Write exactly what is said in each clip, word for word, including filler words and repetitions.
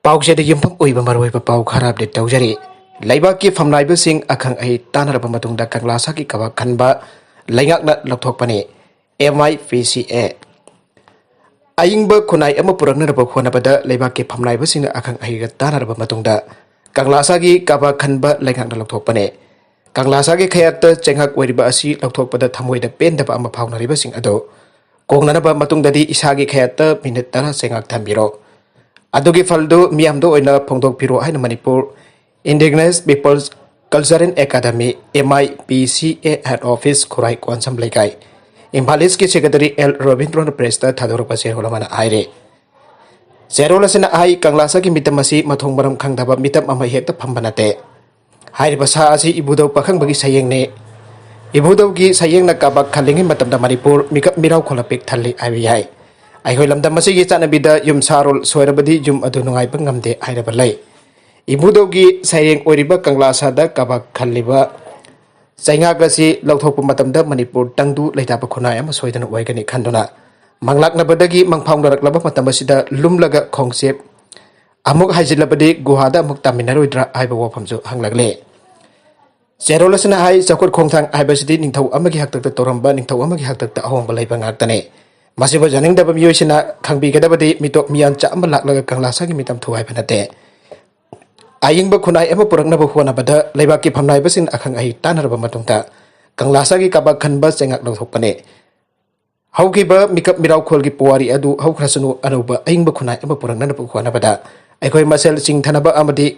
ꯄꯥꯎꯆꯦꯗ ꯌꯨꯝꯐꯝ ꯑꯣꯏꯕ ꯃꯔꯨꯑꯣꯏꯕ ꯄꯥꯎ ꯈꯔ ꯑꯞꯗꯦꯠ ꯇꯧꯖꯔꯤ꯫ ꯂꯩꯕꯥꯛꯀꯤ ꯐꯝꯅꯥꯏꯕꯁꯤꯡ ꯑꯈꯪ ꯑꯍꯩ ꯇꯥꯟꯅꯔꯕ ꯃꯇꯨꯡꯗ ꯀꯪꯂꯥꯁꯥꯒꯤ ꯀꯕꯛ ꯈꯟꯕ ꯂꯩꯉꯥꯛꯅ ꯂꯧꯊꯣꯛꯄꯅꯤ꯫ ꯑꯦꯝ ꯑꯥꯏ ꯄꯤ ꯁꯤ ꯑꯦ꯫ ꯑꯏꯪꯕ ꯈꯨꯟꯅꯥꯏ ꯑꯃ ꯄꯨꯔꯛꯅꯅꯕ ꯍꯣꯠꯅꯕꯗ ꯂꯩꯕꯥꯛꯀꯤ ꯐꯝꯅꯥꯏꯕꯁꯤꯡꯅ ꯑꯈꯪ ꯑꯍꯩꯒ ꯇꯥꯟꯅꯔꯕ ꯃꯇꯨꯡꯗ ꯀꯪꯂꯥꯁꯥꯒꯤ ꯀꯕꯛ ꯈꯟꯕ ꯂꯩꯉꯥꯛꯅ ꯂꯧꯊꯣꯛꯄꯅꯤ꯫ ꯀꯪꯂꯥꯁꯥꯒꯤ ꯈꯌꯥꯠꯇ ꯆꯩꯉꯥꯛ ꯑꯣꯏꯔꯤꯕ ꯑꯁꯤ ꯂꯧꯊꯣꯛꯄꯗ ꯊꯃꯣꯏꯗ ꯄꯦꯟꯗꯕ ꯑꯃ ꯐꯥꯎꯅꯔꯤꯕꯁꯤꯡ ꯑꯗꯨ ꯀꯣꯡꯅꯅꯕ ꯃꯇꯨꯡꯗꯗꯤ ꯏꯁꯥꯒꯤ ꯈꯌꯥꯠꯇ ꯃꯤꯅꯤꯠ ꯇꯔꯥ ꯆꯩꯉꯥꯛ ꯊꯝꯕꯤꯔꯣ꯫ ꯑꯗꯨꯒꯤ ꯐꯜꯗꯨ ꯃꯤꯌꯥꯝꯗ ꯑꯣꯏꯅ ꯐꯣꯡꯗꯣꯛꯄꯤꯔꯣ ꯍꯥꯏꯅ Manipur Indigenous People's Cultural Academy, M I P ꯁꯤ ꯑꯦ, ꯍꯦꯗ ꯑꯣꯐꯤꯁ, ꯈꯨꯔꯥꯏ ꯀꯣꯟꯁꯝ ꯂꯩꯀꯥꯏ, ꯏꯝꯐꯥꯜ ꯏꯁꯀꯤ ꯁꯦꯀ꯭ꯔꯦꯇꯔꯤ ꯑꯦꯜ ꯔꯕꯤꯟꯗ꯭ꯔꯣꯅ ꯄ꯭ꯔꯦꯁꯇ ꯊꯥꯗꯣꯔꯛꯄ ꯆꯦꯔꯣꯜ ꯑꯃꯅ ꯍꯥꯏꯔꯤ꯫ ꯆꯦꯔꯣꯜ ꯑꯁꯤꯅ ꯍꯥꯏ, ꯀꯪꯂꯥꯁꯥꯒꯤ ꯃꯤꯇꯝ ꯑꯁꯤ ꯃꯊꯣꯡ ꯃꯔꯝ ꯈꯪꯗꯕ ꯃꯤꯇꯝ ꯑꯃ ꯍꯦꯛꯇ ꯐꯝꯕ ꯅꯠꯇꯦ꯫ ꯍꯥꯏꯔꯤꯕ ꯁꯥ ꯑꯁꯤ ꯏꯕꯨꯙꯧ ꯄꯥꯈꯪꯕꯒꯤ ꯁꯌꯦꯡꯅꯤ꯫ ꯏꯕꯨꯙꯧꯒꯤ ꯁꯌꯦꯡꯅ ꯀꯥꯕꯛ ꯈꯜꯂꯤꯉꯩ ꯃꯇꯝꯗ ꯃꯅꯤꯄꯨꯔ ꯃꯤꯀꯞ ꯃꯤꯔꯥꯎ ꯈꯣꯜꯂ ꯄꯤꯛ ꯊꯜꯂꯤ ꯍꯥꯏꯕ ꯌꯥꯏ꯫ ꯑꯩꯈꯣꯏ ꯂꯝꯗꯝ ꯑꯁꯤꯒꯤ ꯆꯠꯅꯕꯤꯗ ꯌꯨꯝ ꯁꯥꯔꯣꯜ ꯁꯣꯏꯔꯕꯗꯤ ꯌꯨꯝ ꯑꯗꯨ ꯅꯨꯡꯉꯥꯏꯕ ꯉꯝꯗꯦ ꯍꯥꯏꯔꯕ ꯂꯩ꯫ ꯏꯕꯨꯙꯧꯒꯤ ꯁꯩꯔꯦꯡ ꯑꯣꯏꯔꯤꯕ ꯀꯪꯂꯥ ꯁꯥꯗ ꯀꯥꯕꯛ ꯈꯜꯂꯤꯕ ꯆꯩꯉꯥꯛ ꯑꯁꯤ ꯂꯧꯊꯣꯛꯄ ꯃꯇꯝꯗ ꯃꯅꯤꯄꯨꯔ ꯇꯪꯗꯨ ꯂꯩꯇꯥꯕ ꯈꯨꯟꯅꯥꯏ ꯑꯃ ꯁꯣꯏꯗꯅ ꯑꯣꯏꯒꯅꯤ ꯈꯟꯗꯨꯅ ꯃꯪꯂꯥꯛꯅꯕꯗꯒꯤ ꯃꯪꯐꯥꯎꯅꯔꯛꯂꯕ ꯃꯇꯝ ꯑꯁꯤꯗ ꯂꯨꯝꯂꯒ ꯈꯣꯡꯆꯦꯞ ꯑꯃꯨꯛ ꯍꯥꯏꯖꯤꯜꯂꯕꯗꯤ ꯒꯨꯍꯥꯗ ꯑꯃꯨꯛ ꯇꯥꯃꯤꯟꯅꯔꯣꯏꯗ꯭ꯔꯥ ꯍꯥꯏꯕ ꯋꯥꯐꯝꯁꯨ ꯍꯪꯂꯛꯂꯦ꯫ ꯆꯦꯔꯣꯜ ꯑꯁꯤꯅ ꯍꯥꯏ, ꯆꯥꯎꯈꯠ ꯈꯣꯡꯊꯥꯡ ꯍꯥꯏꯕꯁꯤꯗꯤ ꯅꯤꯡꯊꯧ ꯑꯃꯒꯤ ꯍꯥꯛꯇꯛꯇ ꯇꯧꯔꯝꯕ, ꯅꯤꯡꯊꯧ ꯑꯃꯒꯤ ꯍꯥꯛꯇꯛꯇ ꯑꯍꯣꯡꯕ ꯂꯩꯕ ꯉꯥꯛꯇꯅꯤ꯫ ꯃꯁꯤꯕꯨ ꯌꯥꯅꯤꯡꯗꯕ ꯃꯤꯑꯣꯏꯁꯤꯡꯅ ꯈꯪꯕꯤꯒꯗꯕꯗꯤ ꯃꯤꯇꯣꯞ ꯃꯤꯌꯥꯟꯆꯥ ꯑꯃ ꯂꯥꯛꯂꯒ ꯀꯪꯂꯥꯁꯥꯒꯤ ꯃꯤꯇꯝ ꯊꯨꯒꯥꯏꯕ ꯅꯠꯇꯦ꯫ ꯑꯏꯪꯕ ꯈꯨꯟꯅꯥꯏ ꯑꯃ ꯄꯨꯔꯛꯅꯕ ꯍꯣꯠꯅꯕꯗ ꯂꯩꯕꯥꯛꯀꯤ ꯐꯝꯅꯥꯏꯕꯁꯤꯡꯅ ꯑꯈꯪ ꯑꯍꯩ ꯇꯥꯟꯅꯔꯕ ꯃꯇꯨꯡꯗ ꯀꯪꯂꯥꯁꯥꯒꯤ ꯀꯥꯕꯛ ꯈꯟꯕ ꯆꯩꯉꯥꯛ ꯂꯧꯊꯣꯛꯄꯅꯤ꯫ ꯍꯧꯈꯤꯕ ꯃꯤꯀꯞ ꯃꯤꯔꯥꯎꯈꯣꯜꯒꯤ ꯄꯨꯋꯥꯔꯤ ꯑꯗꯨ ꯍꯧꯈ꯭ꯔꯁꯅꯨ, ꯑꯅꯧꯕ ꯑꯏꯪꯕ ꯈꯨꯟꯅꯥꯏ ꯑꯃ ꯄꯨꯔꯛꯅꯅꯕ ꯍꯣꯠꯅꯕꯗ ꯑꯩꯈꯣꯏ ꯃꯁꯦꯜ ꯆꯤꯡꯊꯅꯕ ꯑꯃꯗꯤ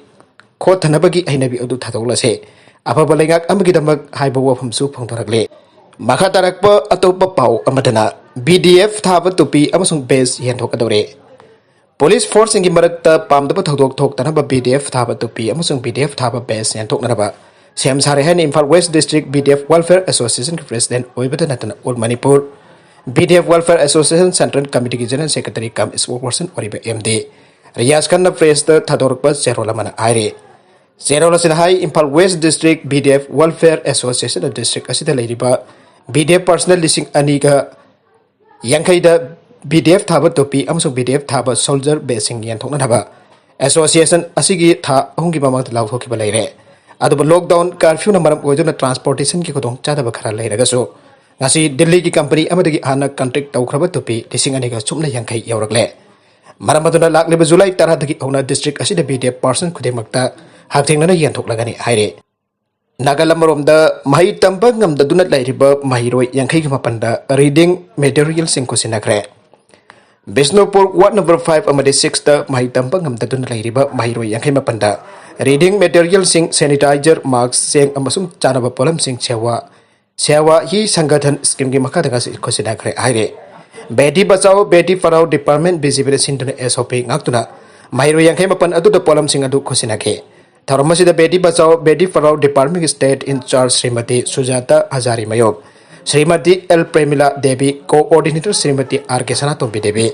ꯈꯣꯠꯊꯅꯕꯒꯤ ꯍꯩꯅꯕꯤ ꯑꯗꯨ ꯊꯥꯗꯣꯛꯂꯁꯦ꯫ ꯑꯐꯕ ꯂꯩꯉꯥꯛ ꯑꯃꯒꯤꯗꯃꯛ ꯍꯥꯏꯕ ꯋꯥꯐꯝꯁꯨ ꯐꯣꯡꯗꯣꯔꯛꯂꯤ꯫ ꯃꯈꯥ ꯇꯥꯔꯛꯄ ꯑꯇꯣꯞꯄ ꯄꯥꯎ ꯑꯃꯗꯅ, ꯕꯤ ꯗꯤ ꯑꯦꯐ ꯊꯥꯕ ꯇꯨꯄꯤ ꯑꯃꯁꯨꯡ ꯕꯦꯖ ꯌꯦꯟꯊꯣꯛꯀꯗꯧꯔꯦ꯫ ꯄꯨꯂꯤꯁ ꯐꯣꯔꯁꯁꯤꯡꯒꯤ ꯃꯔꯛꯇ ꯄꯥꯝꯗꯕ ꯊꯧꯗꯣꯛ ꯊꯣꯛꯇꯅꯕ ꯕꯤ ꯗꯤ ꯑꯦꯐ ꯊꯥꯕ ꯇꯨꯄꯤ ꯑꯃꯁꯨꯡ ꯕꯤ ꯗꯤ ꯑꯦꯐ ꯊꯥꯕ ꯕꯦꯖ ꯌꯦꯟꯊꯣꯛꯅꯅꯕ ꯁꯦꯝ ꯁꯥꯔꯦ ꯍꯥꯏꯅ Imphal west district B D F welfare ꯑꯦꯁꯣꯁꯤꯌꯦꯁꯟꯒꯤ ꯄ꯭ꯔꯦꯁꯤꯗꯦꯟꯠ ꯑꯣꯏꯕꯇ ꯅꯠꯇꯅ all Manipur B D F welfare association central ꯀꯃꯤꯇꯤꯒꯤ ꯖꯦꯅꯔꯦꯜ ꯁꯦꯀ꯭ꯔꯦꯇꯔꯤ ꯀꯝ ꯏꯁꯄꯣꯛꯁꯄꯔꯁꯟ ꯑꯣꯏꯔꯤꯕ ꯑꯦꯝ ꯗꯤ ꯔꯤꯌꯥꯖ ꯈꯥꯟꯅ ꯄ꯭ꯔꯦꯁꯇ ꯊꯥꯗꯣꯔꯛꯄ ꯆꯦꯔꯣꯜ ꯑꯃꯅ ꯍꯥꯏꯔꯤ꯫ ꯆꯦꯔꯣꯜ ꯑꯁꯤꯅ ꯍꯥꯏ, Imphal west district B D F welfare ꯑꯦꯁꯣꯁꯤꯌꯦꯁꯟꯅ ꯗꯤꯁꯇ꯭ꯔꯤꯛ ꯑꯁꯤꯗ ꯂꯩꯔꯤꯕ ꯕꯤ ꯗꯤ ꯑꯦꯐ ꯄꯥꯔꯁꯅꯦꯜ ꯂꯤꯁꯤꯡ ꯑꯅꯤꯒ ꯌꯥꯡꯈꯩꯗ ꯕꯤ ꯗꯤ ꯑꯦꯐ ꯊꯥꯕ ꯇꯨꯄꯤ ꯑꯃꯁꯨꯡ ꯕꯤ ꯗꯤ ꯑꯦꯐ ꯊꯥꯕ ꯁꯣꯜꯖꯔ ꯕꯦꯖꯁꯤꯡ ꯌꯦꯟꯊꯣꯛꯅꯅꯕ ꯑꯦꯁꯣꯁꯤꯌꯦꯁꯟ ꯑꯁꯤꯒꯤ ꯊꯥ ꯑꯍꯨꯝꯒꯤ ꯃꯃꯥꯡꯗ ꯂꯥꯎꯊꯣꯛꯈꯤꯕ ꯂꯩꯔꯦ꯫ ꯑꯗꯨꯕꯨ ꯂꯣꯛꯗꯥꯎꯟ ꯀꯥꯔꯐ꯭ꯌꯨꯅ ꯃꯔꯝ ꯑꯣꯏꯗꯨꯅ ꯇ꯭ꯔꯥꯟꯁꯄꯣꯔꯇꯦꯁꯟꯒꯤ ꯈꯨꯗꯣꯡꯆꯥꯗꯕ ꯈꯔ ꯂꯩꯔꯒꯁꯨ, ꯉꯁꯤ ꯗꯤꯜꯂꯤꯒꯤ ꯀꯝꯄꯅꯤ ꯑꯃꯗꯒꯤ ꯍꯥꯟꯅ ꯀꯟꯇ꯭ꯔꯦꯛ ꯇꯧꯈ꯭ꯔꯕ ꯇꯨꯄꯤ ꯂꯤꯁꯤꯡ ꯑꯅꯤꯒ ꯁꯨꯞꯅ ꯌꯥꯡꯈꯩ ꯌꯧꯔꯛꯂꯦ꯫ ꯃꯔꯝ ꯑꯗꯨꯅ ꯂꯥꯛꯂꯤꯕ ꯖꯨꯂꯥꯏ ꯇꯔꯥꯗꯒꯤ ꯍꯧꯅ ꯗꯤꯁꯇ꯭ꯔꯤꯛ ꯑꯁꯤꯗ ꯕꯤꯗꯦꯞ ꯄꯥꯔꯁꯟ ꯈꯨꯗꯤꯡꯃꯛꯇ ꯍꯛꯊꯦꯡꯅꯅ ꯌꯦꯟꯊꯣꯛꯂꯒꯅꯤ ꯍꯥꯏꯔꯤ꯫ ꯅꯥꯒꯥꯂꯝ ꯑꯃꯔꯣꯝꯗ ꯃꯍꯩ ꯇꯝꯕ ꯉꯝꯗꯗꯨꯅ ꯂꯩꯔꯤꯕ ꯃꯍꯩꯔꯣꯏ ꯌꯥꯡꯈꯩꯒꯤ ꯃꯥꯄꯟꯗ ꯔꯤꯗꯤꯡ ꯃꯦꯇꯔꯤꯌꯦꯜꯁꯤꯡ ꯈꯨꯠꯁꯤꯟꯅꯈ꯭ꯔꯦ꯫ ꯕꯤꯁꯅꯨꯄꯨꯔ ꯋꯥꯔꯗ ꯅꯝꯕꯔ ꯐꯥꯏꯚ ꯑꯃꯗꯤ ꯁꯤꯛꯁꯇ ꯃꯍꯩ ꯇꯝꯕ ꯉꯝꯗꯗꯨꯅ ꯂꯩꯔꯤꯕ ꯃꯍꯩꯔꯣꯏ ꯌꯥꯡꯈꯩ ꯃꯥꯄꯟꯗ ꯔꯤꯗꯤꯡ ꯃꯦꯇꯔꯤꯌꯦꯜꯁꯤꯡ, ꯁꯦꯅꯤꯇꯥꯏꯖꯔ, ꯃꯥꯛꯁ, ꯆꯦꯡ ꯑꯃꯁꯨꯡ ꯆꯥꯅꯕ ꯄꯣꯠꯂꯝꯁꯤꯡ ꯁꯦꯋꯥ, ꯁꯦꯋꯥ ꯍꯤ ꯁꯪꯒꯊꯟ ꯁ꯭ꯀꯤꯝꯒꯤ ꯃꯈꯥꯗ ꯉꯁꯤ ꯈꯨꯠꯁꯤꯟꯅꯈ꯭ꯔꯦ ꯍꯥꯏꯔꯤ꯫ Beti Bachao Beti Padhao department B J ꯄꯤꯅ ꯁꯤꯟꯗꯨꯅ ꯑꯦꯁ ꯑꯣ ꯄꯤ ꯉꯥꯛꯇꯨꯅ ꯃꯍꯩꯔꯣꯏ ꯌꯥꯡꯈꯩ ꯃꯥꯄꯟ ꯑꯗꯨꯗ ꯄꯣꯠꯂꯝꯁꯤꯡ ꯑꯗꯨ ꯈꯨꯠꯁꯤꯟꯅꯈꯤ꯫ ꯊꯧꯔꯝ ꯑꯁꯤꯗ ꯕꯦꯇꯤ ꯕꯆꯥꯎ ꯕꯦꯇꯤ ꯄꯔꯥꯎ ꯗꯤꯄꯥꯔꯠꯃꯦꯟꯒꯤ ꯁ꯭ꯇꯦꯠ ꯏꯟꯆꯥꯔꯖ ꯁ꯭ꯔꯤꯃꯇꯤ ꯁꯨꯖꯥꯇꯥ ꯍꯖꯥꯔꯤꯃꯌꯨꯝ, Shrimati L Premila Devi, coordinator Shrimati R K Sanatombi Devi,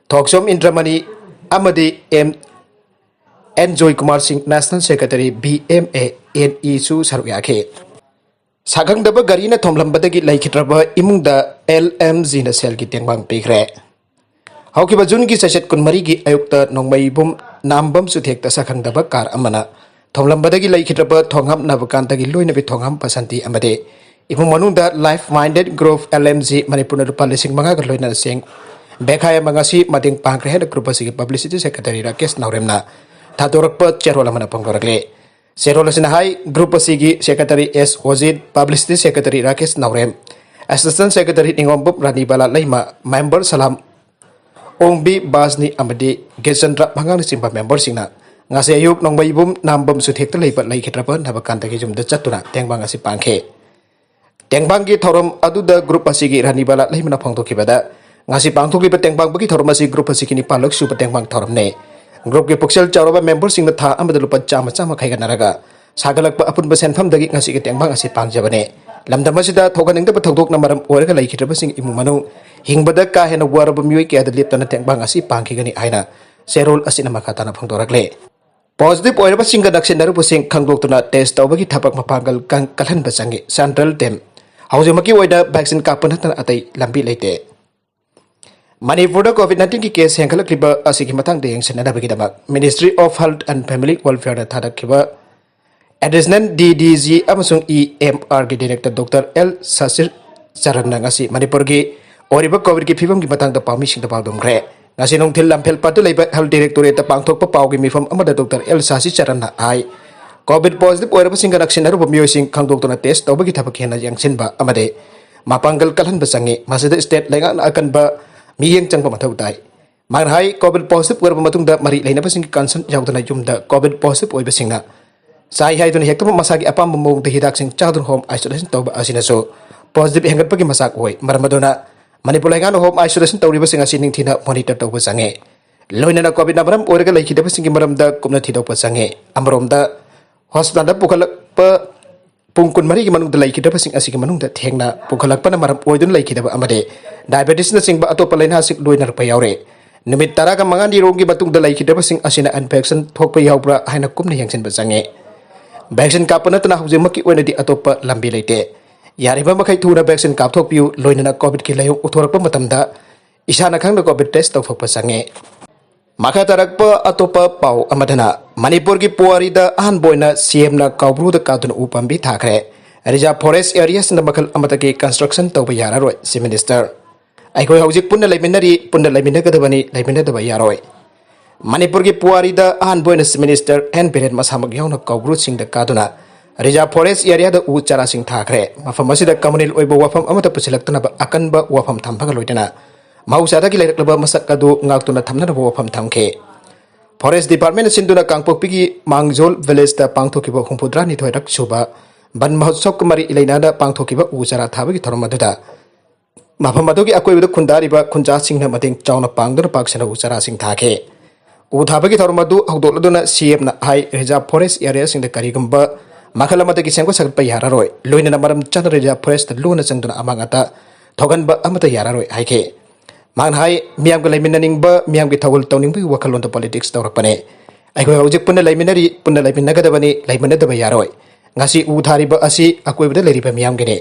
Thokchom Indramani ꯑꯃꯗꯤ M N Joykumar Singh, national secretary B M A N ꯏꯁꯨ ꯁꯔꯨꯛ ꯌꯥꯈꯤ꯫ ꯁꯥꯈꯪꯗꯕ ꯒꯥꯔꯤꯅ ꯊꯣꯝꯂꯝꯕꯗꯒꯤ ꯂꯩꯈꯤꯗ꯭ꯔꯕ ꯏꯃꯨꯡꯗ ꯑꯦꯜ ꯑꯦꯝ ꯖꯤꯅ ꯁꯦꯜꯒꯤ ꯇꯦꯡꯕꯥꯡ ꯄꯤꯈ꯭ꯔꯦ꯫ ꯍꯧꯈꯤꯕ ꯖꯨꯟꯒꯤ ꯆꯩꯆꯠ ꯀꯨꯟꯃꯔꯤꯒꯤ ꯑꯌꯨꯛꯇ ꯅꯣꯡꯃꯩꯕꯨꯝ ꯅꯥꯝꯕꯝ ꯆꯨꯊꯦꯛꯇ ꯁꯥꯈꯪꯗꯕ ꯀꯥꯔ ꯑꯃꯅ ꯊꯣꯝꯂꯝꯕꯗꯒꯤ ꯂꯩꯈꯤꯗ꯭ꯔꯕ ꯊꯣꯡꯍꯥꯝ ꯅꯕꯀꯥꯟꯇꯒꯤ ꯂꯣꯏꯅꯕꯤ ꯊꯣꯡꯍꯥꯝ ꯕꯁꯟꯇꯤ ꯑꯃꯗꯤ ꯏꯃꯨꯡ ꯃꯅꯨꯡꯗ life minded group L M G ꯃꯅꯤꯄꯨꯔꯅ ꯂꯨꯄꯥ ꯂꯤꯁꯤꯡ ꯃꯉꯥꯒ ꯂꯣꯏꯅꯅ ꯆꯦꯡ ꯕꯦꯈꯥꯏ ꯑꯃ ꯉꯁꯤ ꯃꯇꯦꯡ ꯄꯥꯡꯈ꯭ꯔꯦ ꯍꯥꯏꯅ ꯒ꯭ꯔꯨꯞ ꯑꯁꯤꯒꯤ ꯄꯕ꯭ꯂꯤꯁꯤꯇꯤ ꯁꯦꯀ꯭ꯔꯦꯇꯔꯤ ꯔꯥꯀꯦꯁ ꯅꯥꯎꯔꯦꯝꯅ ꯊꯥꯗꯣꯔꯛꯄ ꯆꯦꯔꯣꯜ ꯑꯃꯅ ꯐꯣꯡꯗꯣꯔꯛꯂꯤ꯫ ꯆꯦꯔꯣꯜ ꯑꯁꯤꯅ ꯍꯥꯏ, ꯒ꯭ꯔꯨꯞ ꯑꯁꯤꯒꯤ ꯁꯦꯀ꯭ꯔꯦꯇꯔꯤ ꯑꯦꯁ ꯑꯣꯖꯤꯠ, ꯄꯕ꯭ꯂꯤꯁꯤꯇꯤ ꯁꯦꯀ꯭ꯔꯦꯇꯔꯤ ꯔꯥꯀꯦꯁ ꯅꯥꯎꯔꯦꯝ, ꯑꯦꯁꯤꯁꯇꯦꯟ ꯁꯦꯀ꯭ꯔꯦꯇꯔꯤ ꯅꯤꯉꯣꯝꯕꯝ ꯔꯥꯅꯤꯕꯥꯂꯥ ꯂꯩꯃ, ꯃꯦꯝꯕꯔ ꯁꯂꯥꯝ ꯑꯣꯡꯕꯤ ꯕꯥꯖꯅꯤ ꯑꯃꯗꯤ ꯒꯦꯆꯟꯗ꯭ꯔ ꯃꯉꯥꯡꯅꯆꯤꯡꯕ ꯃꯦꯝꯕꯔꯁꯤꯡꯅ ꯉꯁꯤ ꯑꯌꯨꯛ ꯅꯣꯡꯃꯩꯕꯨꯝ ꯅꯥꯝꯕꯝ ꯆꯨꯊꯦꯛꯇ ꯂꯩꯕ ꯂꯩꯈꯤꯗ꯭ꯔꯕ ꯅꯕꯀꯥꯟꯇꯒꯤ ꯌꯨꯝꯗ ꯆꯠꯇꯨꯅ ꯇꯦꯡꯕꯥꯡ ꯑꯁꯤ ꯄꯥꯡꯈꯤ꯫ ꯇꯦꯡꯕꯥꯡꯒꯤ ꯊꯧꯔꯝ ꯑꯗꯨꯗ ꯒ꯭ꯔꯨꯞ ꯑꯁꯤꯒꯤ ꯔꯥꯅꯤꯕꯥꯂꯥ ꯂꯩꯃꯅ ꯐꯣꯡꯗꯣꯛꯈꯤꯕꯗ, ꯉꯁꯤ ꯄꯥꯡꯊꯣꯛꯂꯤꯕ ꯇꯦꯡꯕꯥꯡꯕꯒꯤ ꯊꯧꯔꯝ ꯑꯁꯤ ꯒ꯭ꯔꯨꯞ ꯑꯁꯤꯒꯤ ꯅꯤꯄꯥꯟꯂꯛ ꯁꯨꯕ ꯇꯦꯡꯕꯥꯡ ꯊꯧꯔꯝꯅꯤ꯫ ꯒ꯭ꯔꯨꯞꯀꯤ ꯄꯨꯛꯆꯦꯜ ꯆꯥꯎꯔꯕ ꯃꯦꯝꯕꯔꯁꯤꯡꯅ ꯊꯥ ꯑꯃꯗ ꯂꯨꯄꯥ ꯆꯥꯝꯃ ꯆꯥꯝꯃ ꯈꯥꯏꯒꯠꯅꯔꯒ ꯁꯥꯒꯠꯂꯛꯄ ꯑꯄꯨꯟꯕ ꯁꯦꯟꯐꯝꯗꯒꯤ ꯉꯁꯤꯒꯤ ꯇꯦꯡꯕꯥꯡ ꯑꯁꯤ ꯄꯥꯡꯖꯕꯅꯤ꯫ ꯂꯝꯗꯝ ꯑꯁꯤꯗ ꯊꯣꯛꯍꯟꯅꯤꯡꯗꯕ ꯊꯧꯗꯣꯛꯅ ꯃꯔꯝ ꯑꯣꯏꯔꯒ ꯂꯩꯈꯤꯗ꯭ꯔꯕꯁꯤꯡ ꯏꯃꯨꯡ ꯃꯅꯨꯡ ꯍꯤꯡꯕꯗ ꯀꯥ ꯍꯦꯟꯅ ꯋꯥꯔꯕ ꯃꯤꯑꯣꯏ ꯀꯌꯥꯗ ꯂꯦꯞꯇꯅ ꯇꯦꯡꯕꯥꯡ ꯑꯁꯤ ꯄꯥꯡꯈꯤꯒꯅꯤ ꯍꯥꯏꯅ ꯆꯦꯔꯣꯜ ꯑꯁꯤꯅ ꯃꯈꯥ ꯇꯥꯅ ꯐꯣꯡꯗꯣꯔꯛꯂꯤ꯫ ꯄꯣꯖꯤꯇꯤꯚ ꯑꯣꯏꯔꯕꯁꯤꯡꯒ ꯅꯛꯁꯤꯟꯅꯔꯨꯕꯁꯤꯡ ꯈꯪꯗꯣꯛꯇꯨꯅ ꯇꯦꯁ ꯇꯧꯕꯒꯤ ꯊꯕꯛ ꯃꯄꯥꯡꯒꯜ ꯀꯟ-, ꯀꯜꯍꯟꯕ ꯆꯪꯏ꯫ ꯁꯦꯟꯇ꯭ꯔꯦꯜ ꯇꯤꯝ ꯍꯧꯖꯤꯛꯃꯛꯀꯤ ꯑꯣꯏꯅ ꯚꯦꯛꯁꯤꯟ ꯀꯥꯞꯄ ꯅꯠꯇꯅ ꯑꯇꯩ ꯂꯝꯕꯤ ꯂꯩꯇꯦ꯫ ꯃꯅꯤꯄꯨꯔꯗ COVID nineteenꯒꯤ case ꯍꯦꯟꯒꯠꯂꯛꯂꯤꯕ ꯑꯁꯤꯒꯤ ꯃꯇꯥꯡꯗ ꯌꯦꯡꯁꯤꯟꯅꯅꯕꯒꯤꯗꯃꯛ Ministry of Health and Family Welfareꯗ ꯊꯥꯗꯈꯤꯕ Additional DDG ꯑꯃꯁꯨꯡ EMRꯒꯤ Director Doctor L ꯁꯁꯤꯔ ꯆꯔꯟꯅ ꯉꯁꯤ ꯃꯅꯤꯄꯨꯔꯒꯤ ꯑꯣꯏꯔꯤꯕ COVIDꯀꯤ ꯐꯤꯕꯝꯒꯤ ꯃꯇꯥꯡꯗ ꯄꯥꯎꯃꯤꯁꯤꯡꯗ ꯄꯥꯎꯗꯝꯈ꯭ꯔꯦ꯫ ꯉꯁꯤ ꯅꯨꯡꯊꯤꯜ ꯂꯝꯐꯦꯜꯄꯥꯠꯇ ꯂꯩꯕ Health Directorateꯇ ꯄꯥꯡꯊꯣꯛꯄ ꯄꯥꯎꯒꯤ ꯃꯤꯐꯝ ꯑꯃꯗ Doctor L ꯁꯁꯤ ꯆꯔꯟꯅ ꯍꯥꯏ, COVID positive ꯑꯣꯏꯔꯕꯁꯤꯡꯒ ꯅꯛꯁꯤꯟꯅꯔꯨꯕ ꯃꯤꯑꯣꯏꯁꯤꯡ ꯈꯪꯗꯣꯛꯇꯨꯅ test ꯇꯧꯕꯒꯤ ꯊꯕꯛ ꯍꯦꯟꯅ ꯌꯥꯡꯁꯤꯟꯕ ꯑꯃꯗꯤ ꯃꯄꯥꯡꯒꯜ ꯀꯜꯍꯟꯕ ꯆꯪꯉꯤ꯫ ꯃꯁꯤꯗ state ꯂꯩꯉꯥꯛꯅ ꯑꯀꯟꯕ ꯃꯤꯠꯌꯦꯡ ꯆꯪꯕ ꯃꯊꯧ ꯇꯥꯏ꯫ ꯃꯥꯅ ꯍꯥꯏ, COVID positive ꯑꯣꯏꯔꯕ ꯃꯇꯨꯡꯗ ꯃꯔꯤ ꯂꯩꯅꯕꯁꯤꯡꯒꯤ consent ꯌꯥꯎꯗꯅ ꯌꯨꯝꯗ COVID positive ꯑꯣꯏꯕꯁꯤꯡꯅ ꯆꯥꯏ ꯍꯥꯏꯗꯨꯅ ꯍꯦꯛꯇꯃꯛ ꯃꯁꯥꯒꯤ ꯑꯄꯥꯝꯕ ꯃꯑꯣꯡꯗ ꯍꯤꯗꯥꯛꯁꯤꯡ ꯆꯥꯗꯨꯅ home isolation ꯇꯧꯕ ꯑꯁꯤꯅꯁꯨ positive ꯍꯦꯟꯒꯠꯄꯒꯤ ꯃꯆꯥꯛ ꯑꯣꯏ꯫ ꯃꯔꯝ ꯑꯗꯨꯅ ꯃꯅꯤꯄꯨꯔ ꯂꯩꯉꯥꯛꯅ home isolation ꯇꯧꯔꯤꯕꯁꯤꯡ ꯑꯁꯤ ꯅꯤꯡꯊꯤꯅ monitor ꯇꯧꯕ ꯆꯪꯉꯤ꯫ ꯂꯣꯏꯅꯅ COVIDꯅ ꯃꯔꯝ ꯑꯣꯏꯔꯒ ꯂꯩꯈꯤꯗꯕꯁꯤꯡꯒꯤ ꯃꯔꯝꯗ ꯀꯨꯞꯅ ꯊꯤꯗꯣꯛꯄ ꯆꯪꯉꯤ꯫ ꯑꯃꯔꯣꯝꯗ hospitalꯗ ꯄꯨꯈꯠꯂꯛꯄ ꯄꯨꯡ ꯀꯨꯟꯃꯔꯤꯒꯤ ꯃꯅꯨꯡꯗ ꯂꯩꯈꯤꯗꯕꯁꯤꯡ ꯑꯁꯤꯒꯤ ꯃꯅꯨꯡꯗ ꯊꯦꯡꯅ ꯄꯨꯈꯠꯂꯛꯄꯅ ꯃꯔꯝ ꯑꯣꯏꯗꯨꯅ ꯂꯩꯈꯤꯗꯕ ꯑꯃꯗꯤ diabetesꯅꯆꯤꯡꯕ ꯑꯇꯣꯞꯄ ꯂꯥꯏꯅꯥꯁꯤꯡ ꯂꯣꯏꯅꯔꯛꯄ ꯌꯥꯎꯔꯦ꯫ ꯅꯨꯃꯤꯠ ꯇꯔꯥꯒ ꯃꯉꯥꯅꯤ ꯔꯣꯝꯒꯤ ꯃꯇꯨꯡꯗ ꯂꯩꯈꯤꯗꯕꯁꯤꯡ ꯑꯁꯤꯅ infection ꯊꯣꯛꯄ ꯌꯥꯎꯕ꯭ꯔꯥ ꯍꯥꯏꯅ ꯀꯨꯞꯅ ꯌꯦꯡꯁꯤꯟꯕ ꯆꯪꯉꯤ꯫ Vaccine ꯀꯥꯞꯄ ꯅꯠꯇꯅ ꯍꯧꯖꯤꯛꯃꯛꯀꯤ ꯑꯣꯏꯅꯗꯤ ꯑꯇꯣꯞꯄ ꯂꯝꯕꯤ ꯂꯩꯇꯦ꯫ ꯌꯥꯔꯤꯕ ꯃꯈꯩ ꯊꯨꯅ vaccine ꯀꯥꯞꯊꯣꯛꯄꯤꯌꯨ, ꯂꯣꯏꯅꯅ COVIDꯀꯤ ꯂꯥꯏꯑꯣꯡ ꯎꯠꯊꯣꯔꯛꯄ ꯃꯇꯝꯗ ꯏꯁꯥꯅ ꯈꯪꯅ COVID test ꯇꯧꯊꯣꯛꯄ ꯆꯪꯉꯤ꯫ ꯃꯈꯥ ꯇꯥꯔꯛꯄ ꯑꯇꯣꯞꯄ ꯄꯥꯎ ꯑꯃꯗꯅ, ꯃꯅꯤꯄꯨꯔꯒꯤ ꯄꯨꯋꯥꯔꯤꯗ ꯑꯍꯥꯟꯕ ꯑꯣꯏꯅ CMꯅ ꯀꯧꯕ꯭ꯔꯨꯗ ꯀꯥꯗꯨꯅ ꯎ ꯄꯥꯝꯕꯤ ꯊꯥꯈ꯭ꯔꯦ꯫ Reserve Forest Areaꯁꯤꯡꯗ ꯃꯈꯜ ꯑꯃꯠꯇꯒꯤ construction ꯇꯧꯕ ꯌꯥꯔꯔꯣꯏ, Chief Minister꯫ ꯑꯩꯈꯣꯏ ꯍꯧꯖꯤꯛ ꯄꯨꯟꯅ ꯂꯩꯃꯤꯟꯅꯔꯤ, ꯄꯨꯟꯅ ꯂꯩꯃꯤꯟꯅꯒꯗꯕꯅꯤ, ꯂꯩꯃꯤꯟꯅꯗꯕ ꯌꯥꯔꯣꯏ꯫ ꯃꯅꯤꯄꯨꯔꯒꯤ ꯄꯨꯋꯥꯔꯤꯗ ꯑꯍꯥꯟꯕ ꯑꯣꯏꯅ Chief Minister N ꯕꯤꯔꯦꯟ ꯃꯁꯥꯃꯛ ꯌꯥꯎꯅ ꯀꯧꯕ꯭ꯔꯨ ꯆꯤꯡꯗ ꯀꯥꯗꯨꯅ Reserve Forest Areaꯗ ꯎ ꯆꯥꯔꯥꯁꯤꯡ ꯊꯥꯈ꯭ꯔꯦ꯫ ꯃꯐꯝ ꯑꯁꯤꯗ communal ꯑꯣꯏꯕ ꯋꯥꯐꯝ ꯑꯃꯠꯇ ꯄꯨꯁꯤꯜꯂꯛꯇꯅꯕ ꯑꯀꯟꯕ ꯋꯥꯐꯝ ꯊꯝꯕꯒ ꯂꯣꯏꯅꯅ ꯃꯍꯧꯁꯥꯗꯒꯤ ꯂꯩꯔꯛꯂꯕ ꯃꯁꯛ ꯑꯗꯨ ꯉꯥꯛꯇꯨꯅ ꯊꯝꯅꯅꯕ ꯋꯥꯐꯝ ꯊꯝꯈꯤ꯫ Forest Departmentꯅ ꯁꯤꯟꯗꯨꯅ ꯀꯥꯡꯄꯣꯛꯄꯤꯒꯤ ꯃꯥꯡꯖꯣꯜ villageꯇ ꯄꯥꯡꯊꯣꯛꯈꯤꯕ ꯍꯨꯝꯐꯨꯇꯔꯥꯅꯤꯊꯣꯏꯔꯛ ꯁꯨꯕ ꯕꯟ ꯃꯍꯣꯠꯁꯕꯀ ꯃꯔꯤ ꯂꯩꯅꯅ ꯄꯥꯡꯊꯣꯛꯈꯤꯕ ꯎ ꯆꯥꯔꯥ ꯊꯥꯕꯒꯤ ꯊꯧꯔꯝ ꯑꯗꯨꯗ ꯃꯐꯝ ꯑꯗꯨꯒꯤ ꯑꯀꯣꯏꯕꯗ ꯈꯨꯟꯗꯥꯔꯤꯕ ꯈꯨꯟꯖꯥꯁꯤꯡꯅ ꯃꯇꯦꯡ ꯆꯥꯎꯅ ꯄꯥꯡꯗꯨꯅ ꯄꯥꯛ ꯁꯟꯅ ꯎ ꯆꯥꯔꯥꯁꯤꯡ ꯊꯥꯈꯤ꯫ ꯎ ꯊꯥꯕꯒꯤ ꯊꯧꯔꯝ ꯑꯗꯨ ꯍꯧꯗꯣꯛꯂꯗꯨꯅ CMꯅ ꯍꯥꯏ, Reserve Forest Areaꯁꯤꯡꯗ ꯀꯔꯤꯒꯨꯝꯕ ꯃꯈꯜ ꯑꯃꯠꯇꯒꯤ ꯁꯦꯝꯒꯠ ꯁꯥꯒꯠꯄ ꯌꯥꯔꯔꯣꯏ, ꯂꯣꯏꯅꯅ ꯃꯔꯝ ꯆꯥꯅ Reserve Forestꯇ ꯂꯨꯅ ꯆꯪꯗꯨꯅ ꯑꯃꯥꯡ ꯑꯇꯥ ꯊꯣꯛꯍꯟꯕ ꯑꯃꯠꯇ ꯌꯥꯔꯔꯣꯏ ꯍꯥꯏꯈꯤ꯫ ꯃꯍꯥꯛꯅ ꯍꯥꯏ, ꯃꯤꯌꯥꯝꯒ ꯂꯩꯃꯤꯟꯅꯅꯤꯡꯕ, ꯃꯤꯌꯥꯝꯒꯤ ꯊꯧꯒꯜ ꯇꯧꯅꯤꯡꯕꯒꯤ ꯋꯥꯈꯜꯂꯣꯟꯗ politics ꯇꯧꯔꯛꯄꯅꯦ꯫ ꯑꯩꯈꯣꯏ ꯍꯧꯖꯤꯛ ꯄꯨꯟꯅ ꯂꯩꯃꯤꯟꯅꯔꯤ, ꯄꯨꯟꯅ ꯂꯩꯃꯤꯟꯅꯒꯗꯕꯅꯤ, ꯂꯩꯃꯤꯟꯅꯗꯕ ꯌꯥꯔꯣꯏ꯫ ꯉꯁꯤ ꯎ ꯊꯥꯔꯤꯕ ꯑꯁꯤ ꯑꯀꯣꯏꯕꯗ ꯂꯩꯔꯤꯕ ꯃꯤꯌꯥꯝꯒꯤꯅꯤ꯫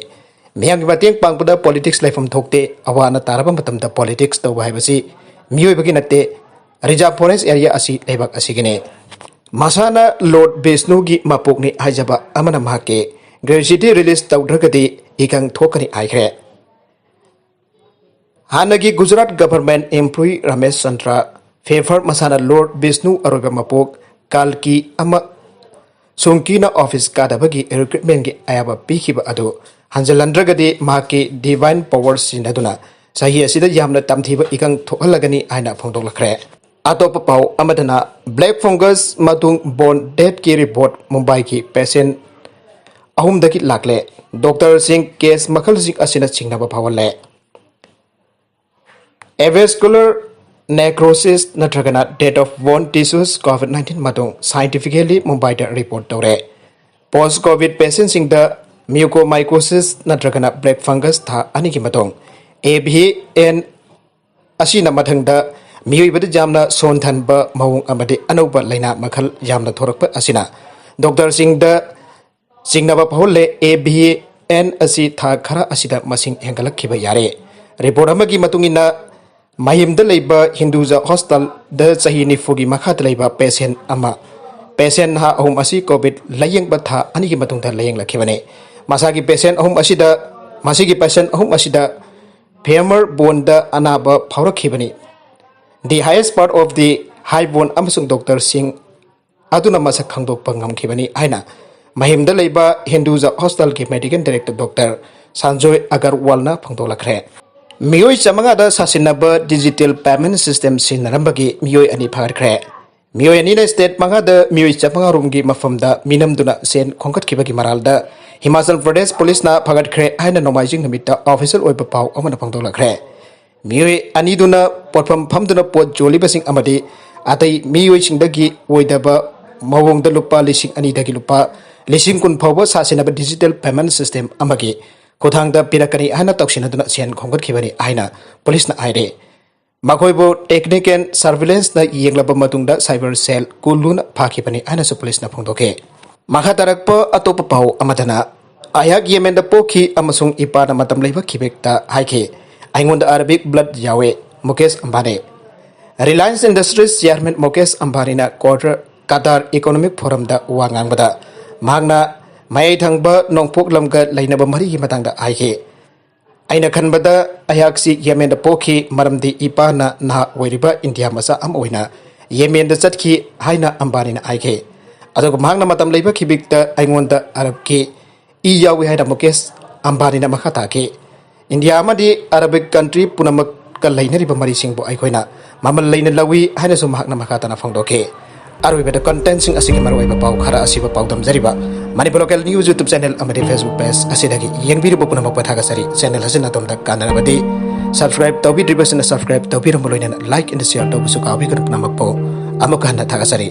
ꯃꯤꯌꯥꯝꯒꯤ ꯃꯇꯦꯡ ꯄꯥꯡꯕꯗ ꯄꯣꯂꯤꯇꯤꯛꯁ ꯂꯩꯐꯝ ꯊꯣꯛꯇꯦ꯫ ꯑꯋꯥ ꯑꯅꯥ ꯇꯥꯔꯕ ꯃꯇꯝꯗ ꯄꯣꯂꯤꯇꯤꯛꯁ ꯇꯧꯕ ꯍꯥꯏꯕꯁꯤ ꯃꯤꯑꯣꯏꯕꯒꯤ ꯅꯠꯇꯦ꯫ ꯔꯤꯖꯥꯔꯚ ꯐꯣꯔꯦꯁ ꯑꯦꯔꯤꯌꯥ ꯑꯁꯤ ꯂꯩꯕꯥꯛ ꯑꯁꯤꯒꯤꯅꯤ꯫ ꯃꯁꯥꯅ ꯂꯣꯔꯗ ꯕꯤꯁꯅꯨꯒꯤ ꯃꯄꯣꯛꯅꯤ ꯍꯥꯏꯖꯕ ꯑꯃꯅ ꯃꯍꯥꯛꯀꯤ ꯒ꯭ꯔꯦꯖꯨꯑꯦꯁꯤꯇꯤ ꯔꯤꯂꯤꯖ ꯇꯧꯗ꯭ꯔꯒꯗꯤ ꯏꯀꯪ ꯊꯣꯛꯀꯅꯤ ꯍꯥꯏꯈ꯭ꯔꯦ꯫ ꯍꯥꯟꯅꯒꯤ ꯒꯨꯖꯔꯥꯠ ꯒꯚꯔꯟꯃꯦꯟꯠ ꯏꯝꯄ꯭ꯂꯣꯌꯤ ꯔꯥꯃꯦꯁ ꯆꯟꯗ꯭ꯔ ꯐꯦꯐꯔ ꯃꯁꯥꯅ ꯂꯣꯔꯗ ꯕꯤꯁꯅꯨ ꯑꯔꯣꯏꯕ ꯃꯄꯣꯛ ꯀꯥꯜꯀꯤ ꯑꯃ ꯁꯨꯡꯀꯤꯅ ꯑꯣꯐꯤꯁ ꯀꯥꯗꯕꯒꯤ ꯔꯤꯀ꯭ꯔꯨꯠꯃꯦꯟꯠꯀꯤ ꯑꯌꯥꯕ ꯄꯤꯈꯤꯕ ꯑꯗꯨ ꯍꯟꯖꯤꯜꯍꯟꯗ꯭ꯔꯒꯗꯤ ꯃꯍꯥꯛꯀꯤ ꯗꯤꯚꯥꯏꯟ ꯄꯋꯔ ꯁꯤꯖꯤꯟꯅꯗꯨꯅ ꯆꯍꯤ ꯑꯁꯤꯗ ꯌꯥꯝꯅ ꯇꯝꯊꯤꯕ ꯏꯀꯪ ꯊꯣꯛꯍꯜꯂꯒꯅꯤ ꯍꯥꯏꯅ ꯐꯣꯡꯗꯣꯛꯂꯛꯈ꯭ꯔꯦ꯫ ꯑꯇꯣꯞꯄ ꯄꯥꯎ ꯑꯃꯗꯅ, ꯕ꯭ꯂꯦꯛ ꯐꯪꯒꯁ ꯃꯇꯨꯡ ꯕꯣꯟ ꯗꯦꯠꯀꯤ ꯔꯤꯄꯣꯔꯠ ꯃꯨꯝꯕꯥꯏꯒꯤ ꯄꯦꯁꯦꯟꯠ ꯑꯍꯨꯝꯗꯒꯤ ꯂꯥꯛꯂꯦ꯫ ꯗꯣꯛꯇꯔꯁꯤꯡ ꯀꯦꯁ ꯃꯈꯜꯁꯤꯡ ꯑꯁꯤꯅ ꯆꯤꯡꯅꯕ ꯐꯥꯎꯍꯜꯂꯦ꯫ ꯑꯦꯚꯦꯁꯀꯨꯂꯔ ꯅꯦꯀ꯭ꯔꯣꯁꯤꯁ ꯅꯠꯇ꯭ꯔꯒꯅ death of bone tissues COVID nineteen ꯃꯇꯨꯡ ꯁꯥꯏꯟꯇꯤꯐꯤꯀꯦꯂꯤ ꯃꯨꯝꯕꯥꯏꯗ ꯔꯤꯄꯣꯔꯠ ꯇꯧꯔꯦ꯫ ꯄꯣꯁ ꯀꯣꯚꯤꯗ ꯄꯦꯁꯦꯟꯠꯁꯤꯡꯗ ꯃ꯭ꯌꯨꯀꯣꯃꯥꯏꯀꯣꯁꯤꯁ ꯅꯠꯇ꯭ꯔꯒꯅ ꯕ꯭ꯂꯦꯛ ꯐꯪꯒꯁ ꯊꯥ ꯑꯅꯤꯒꯤ ꯃꯇꯨꯡ ꯑꯦ ꯚꯤ ꯑꯦꯟ ꯑꯁꯤꯅ ꯃꯊꯪꯗ ꯃꯤꯑꯣꯏꯕꯗ ꯌꯥꯝꯅ ꯁꯣꯟꯊꯍꯟꯕ ꯃꯑꯣꯡ ꯑꯃꯗꯤ ꯑꯅꯧꯕ ꯂꯥꯏꯅꯥ ꯃꯈꯜ ꯌꯥꯝꯅ ꯊꯣꯔꯛꯄ ꯑꯁꯤꯅ ꯗꯣꯛꯇꯔꯁꯤꯡꯗ ꯆꯤꯡꯅꯕ ꯐꯥꯎꯍꯜꯂꯦ꯫ ꯑꯦ ꯚꯤ ꯑꯦꯟ ꯑꯁꯤ ꯊꯥ ꯈꯔ ꯑꯁꯤꯗ ꯃꯁꯤꯡ ꯍꯦꯟꯒꯠꯂꯛꯈꯤꯕ ꯌꯥꯔꯦ꯫ ꯔꯤꯄꯣꯔꯠ ꯑꯃꯒꯤ ꯃꯇꯨꯡ ꯏꯟꯅ, ꯃꯍꯤꯝꯗ ꯂꯩꯕ ꯍꯤꯟꯗꯨꯖꯥ ꯍꯣꯁꯇꯥꯜꯗ ꯆꯍꯤ ꯅꯤꯐꯨꯒꯤ ꯃꯈꯥꯗ ꯂꯩꯕ ꯄꯦꯁꯦꯟꯠ ꯑꯃ, ꯄꯦꯁꯦꯟꯠ ꯅꯍꯥ ꯑꯍꯨꯝ ꯑꯁꯤ ꯀꯣꯚꯤꯗ ꯂꯥꯌꯦꯡꯕ ꯊꯥ ꯑꯅꯤꯒꯤ ꯃꯇꯨꯡꯗ ꯂꯥꯌꯦꯡꯂꯛꯈꯤꯕꯅꯤ꯫ ꯃꯁꯥꯒꯤ ꯄꯦꯁꯦꯟꯠ ꯑꯍꯨꯝ ꯑꯁꯤꯗ, ꯃꯁꯤꯒꯤ ꯄꯦꯁꯦꯟꯠ ꯑꯍꯨꯝ ꯑꯁꯤꯗ femur boneꯗ ꯑꯅꯥꯕ ꯐꯥꯎꯔꯛꯈꯤꯕꯅꯤ꯫ The highest part of the high bone ꯑꯃꯁꯨꯡ ꯗꯣꯛꯇꯔꯁꯤꯡ ꯑꯗꯨꯅ ꯃꯁꯛ ꯈꯪꯗꯣꯛꯄ ꯉꯝꯈꯤꯕꯅꯤ ꯍꯥꯏꯅ ꯃꯍꯤꯝꯗ ꯂꯩꯕ Hinduja ꯍꯣꯁꯇꯥꯜꯒꯤ medical director doctor Sanjoy ꯑꯒꯔꯋꯥꯜꯅ ꯐꯣꯡꯗꯣꯛꯂꯛꯈ꯭ꯔꯦ꯫ ꯃꯤꯑꯣꯏ ꯆꯥꯃꯉꯥꯗ ꯁꯥꯁꯤꯟꯅꯕ ꯗꯤꯖꯤꯇꯦꯜ ꯄꯦꯃꯦꯟꯠ ꯁꯤꯁꯇꯦꯝ ꯁꯤꯖꯤꯟꯅꯔꯝꯕꯒꯤ ꯃꯤꯑꯣꯏ ꯑꯅꯤ ꯐꯥꯒꯠꯈ꯭ꯔꯦ꯫ ꯃꯤꯑꯣꯏ ꯑꯅꯤꯅ ꯁ꯭ꯇꯦꯠ ꯃꯉꯥꯗ ꯃꯤꯑꯣꯏ ꯆꯥꯃꯉꯥ ꯔꯣꯝꯒꯤ ꯃꯐꯝꯗ ꯃꯤꯅꯝꯗꯨꯅ ꯁꯦꯟ ꯈꯣꯝꯒꯠꯈꯤꯕꯒꯤ ꯃꯔꯥꯜꯗ ꯍꯤꯃꯥꯆꯜ ꯄ꯭ꯔꯗꯦꯁ ꯄꯨꯂꯤꯁꯅ ꯐꯥꯒꯠꯈ꯭ꯔꯦ ꯍꯥꯏꯅ ꯅꯣꯡꯃꯥꯏꯖꯤꯡ ꯅꯨꯃꯤꯠꯇ ꯑꯣꯐꯤꯁꯤꯌꯦꯜ ꯑꯣꯏꯕ ꯄꯥꯎ ꯑꯃꯅ ꯐꯣꯡꯗꯣꯛꯂꯛꯈ꯭ꯔꯦ꯫ ꯃꯤꯑꯣꯏ ꯑꯅꯤꯗꯨꯅ ꯄꯣꯠꯐꯝ ꯐꯝꯗꯨꯅ ꯄꯣꯠ ꯌꯣꯜꯂꯤꯕꯁꯤꯡ ꯑꯃꯗꯤ ꯑꯇꯩ ꯃꯤꯑꯣꯏꯁꯤꯡꯗꯒꯤ ꯑꯣꯏꯗꯕ ꯃꯑꯣꯡꯗ ꯂꯨꯄꯥ ꯂꯤꯁꯤꯡ ꯑꯅꯤꯗꯒꯤ ꯂꯨꯄꯥ ꯂꯤꯁꯤꯡ ꯀꯨꯟ ꯐꯥꯎꯕ ꯁꯥꯁꯤꯟꯅꯕ ꯗꯤꯖꯤꯇꯦꯜ ꯄꯦꯃꯦꯟꯠ ꯁꯤꯁꯇꯦꯝ ꯑꯃꯒꯤ ꯈꯨꯠꯊꯥꯡꯗ ꯄꯤꯔꯛꯀꯅꯤ ꯍꯥꯏꯅ ꯇꯧꯁꯤꯟꯅꯗꯨꯅ ꯁꯦꯟ ꯈꯣꯝꯒꯠꯈꯤꯕꯅꯤ ꯍꯥꯏꯅ ꯄꯨꯂꯤꯁꯅ ꯍꯥꯏꯔꯤ꯫ ꯃꯈꯣꯏꯕꯨ ꯇꯦꯛꯅꯤꯀꯦꯜ ꯁꯔꯚꯤꯂꯦꯟꯁꯅ ꯌꯦꯡꯂꯕ ꯃꯇꯨꯡꯗ ꯁꯥꯏꯕꯔ ꯁꯦꯜ ꯀꯨꯂꯨꯅ ꯐꯥꯈꯤꯕꯅꯤ ꯍꯥꯏꯅꯁꯨ ꯄꯨꯂꯤꯁꯅ ꯐꯣꯡꯗꯣꯛꯈꯤ꯫ ꯃꯈꯥ ꯇꯥꯔꯛꯄ ꯑꯇꯣꯞꯄ ꯄꯥꯎ ꯑꯃꯗꯅ, ꯑꯩꯍꯥꯛ ꯌꯦꯃꯦꯟꯗ ꯄꯣꯛꯈꯤ ꯑꯃꯁꯨꯡ ꯏꯄꯥꯅ ꯃꯇꯝ ꯂꯩꯕ ꯈꯤꯕꯦꯛꯇ ꯍꯥꯏꯈꯤ, "ꯑꯩꯉꯣꯟꯗ ꯑꯔꯥꯕꯤꯛ ꯕ꯭ꯂꯗ ꯌꯥꯎꯋꯦ"꯫ ꯃꯨꯀꯦꯁ ꯑꯝꯕꯥꯅꯤ꯫ ꯔꯤꯂꯥꯌꯟꯁ ꯏꯟꯗꯁꯇ꯭ꯔꯤꯁ ꯆꯤꯌꯥꯔꯃꯦꯟ ꯃꯨꯀꯦꯁ ꯑꯝꯕꯥꯅꯤꯅ ꯀ꯭ꯋꯥꯇꯔ ꯀꯇꯥꯔ ꯏꯀꯣꯅꯣꯃꯤꯛ ꯐꯣꯔꯝꯗ ꯋꯥ ꯉꯥꯡꯕꯗ ꯃꯍꯥꯛꯅ ꯃꯌꯥꯏ ꯊꯪꯕ ꯅꯣꯡꯄꯣꯛ ꯂꯝꯒ ꯂꯩꯅꯕ ꯃꯔꯤꯒꯤ ꯃꯇꯥꯡꯗ ꯍꯥꯏꯈꯤ, "ꯑꯩꯅ ꯈꯟꯕꯗ ꯑꯩꯍꯥꯛꯁꯤ ꯌꯦꯃꯦꯟꯗ ꯄꯣꯛꯈꯤ, ꯃꯔꯝꯗꯤ ꯏꯄꯥꯅ ꯅꯍꯥ ꯑꯣꯏꯔꯤꯕ ꯏꯟꯗꯤꯌꯥ ꯃꯆꯥ ꯑꯃ ꯑꯣꯏꯅ ꯌꯦꯃꯦꯟꯗ ꯆꯠꯈꯤ" ꯍꯥꯏꯅ ꯑꯝꯕꯥꯅꯤꯅ ꯍꯥꯏꯈꯤ꯫ ꯑꯗꯨꯒ ꯃꯍꯥꯛꯅ ꯃꯇꯝ ꯂꯩꯕ ꯈꯤꯕꯤꯛꯇ ꯑꯩꯉꯣꯟꯗ ꯑꯔꯕꯀꯤ ꯏ ꯌꯥꯎꯏ ꯍꯥꯏꯅ ꯃꯨꯀꯦꯁ ꯑꯝꯕꯥꯅꯤꯅ ꯃꯈꯥ ꯇꯥꯈꯤ꯫ "ꯏꯟꯗꯤꯌꯥ ꯑꯃꯗꯤ ꯑꯔꯕꯤꯛ ꯀꯟꯇ꯭ꯔꯤ ꯄꯨꯝꯅꯃꯛꯀ ꯂꯩꯅꯔꯤꯕ ꯃꯔꯤꯁꯤꯡꯕꯨ ꯑꯩꯈꯣꯏꯅ ꯃꯃꯜ ꯂꯩꯅ ꯂꯧꯏ" ꯍꯥꯏꯅꯁꯨ ꯃꯍꯥꯛꯅ ꯃꯈꯥ ꯇꯥꯅ ꯐꯣꯡꯗꯣꯛꯈꯤ꯫ ꯑꯔꯣꯏꯕꯗ ꯀꯟꯇꯦꯟꯁꯤꯡ ꯑꯁꯤꯒꯤ ꯃꯔꯨꯑꯣꯏꯕ ꯄꯥꯎ ꯈꯔ ꯑꯁꯤꯕꯨ ꯄꯥꯎꯗꯝꯖꯔꯤꯕ Manipur local news YouTube channel ꯑꯃꯗꯤ ꯐꯦꯁꯕꯨꯛ ꯄꯦꯖ ꯑꯁꯤꯗꯒꯤ ꯌꯦꯡꯕꯤꯔꯤꯕ ꯄꯨꯝꯅꯃꯛꯄꯨ ꯊꯥꯒꯠꯆꯔꯤ꯫ ꯆꯦꯅꯦꯜ ꯑꯁꯤꯅ ꯑꯗꯣꯝꯗ ꯀꯥꯟꯅꯔꯕꯗꯤ ꯁꯕꯁꯀ꯭ꯔꯥꯏꯕ ꯇꯧꯕꯤꯗ꯭ꯔꯤꯕꯁꯤꯡꯅ ꯁꯕꯁꯀ꯭ꯔꯥꯏꯕ ꯇꯧꯕꯤꯔꯝꯕ ꯂꯣꯏꯅꯅ ꯂꯥꯏꯛ ꯑꯦꯟ ꯁꯤꯌꯥꯔ ꯇꯧꯕꯁꯨ ꯀꯥꯎꯕꯤꯒꯅꯨ꯫ ꯄꯨꯝꯅꯃꯛꯄꯨ ꯑꯃꯨꯛꯀ ꯍꯟꯅ ꯊꯥꯒꯠꯆꯔꯤ꯫